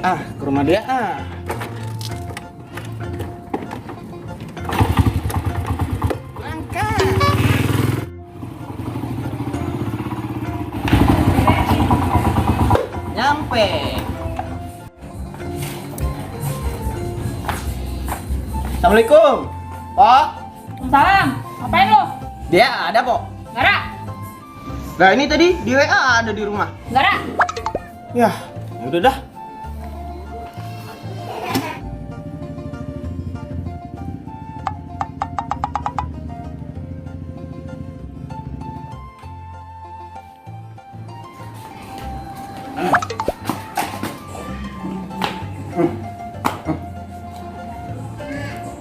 Ke rumah dia Berangkat. Nyampe. Assalamualaikum, Pak. Salam, ngapain lu? Dia ada, Pak. Gara, Nah, ini tadi di WA ada di rumah. gara. Ya udah dah.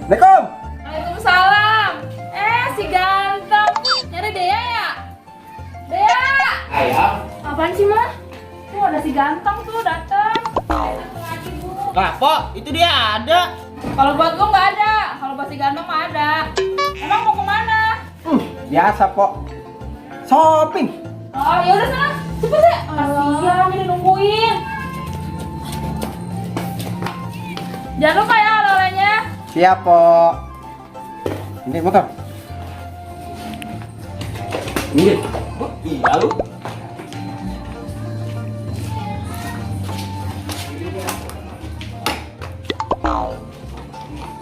Assalamualaikum. Waalaikumsalam. Si ganteng. Nyari Dea ya? Dea. Ayah. Apaan sih, Mah? Tuh ada si ganteng tuh datang. Nah, Pok, itu dia ada. Kalau buat gua nggak ada. Kalau buat si ganteng mah ada. Emang mau kemana? Biasa, Pok. Shopping. Oh, ya udah sana. Cepet deh. Kasihan ini nungguin. Jangan lupa ya oleh-olehnya. Siap, Pok. Ini motor. Ini. Oh, iya lu.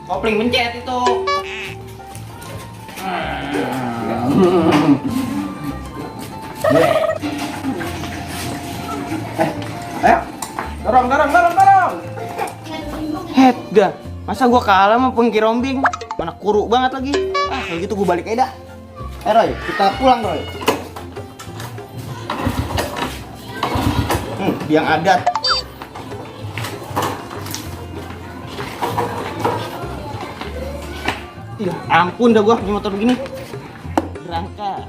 Kopling pencet itu. Ayo. Dorong. Dah. Masa gua kalah sama pengkirombing? Mana kuruk banget lagi. Kalau gitu gua balik aja dah. Roy, kita pulang, Roy. Biang adat. Ya ampun dah gua punya motor begini. Berangkat.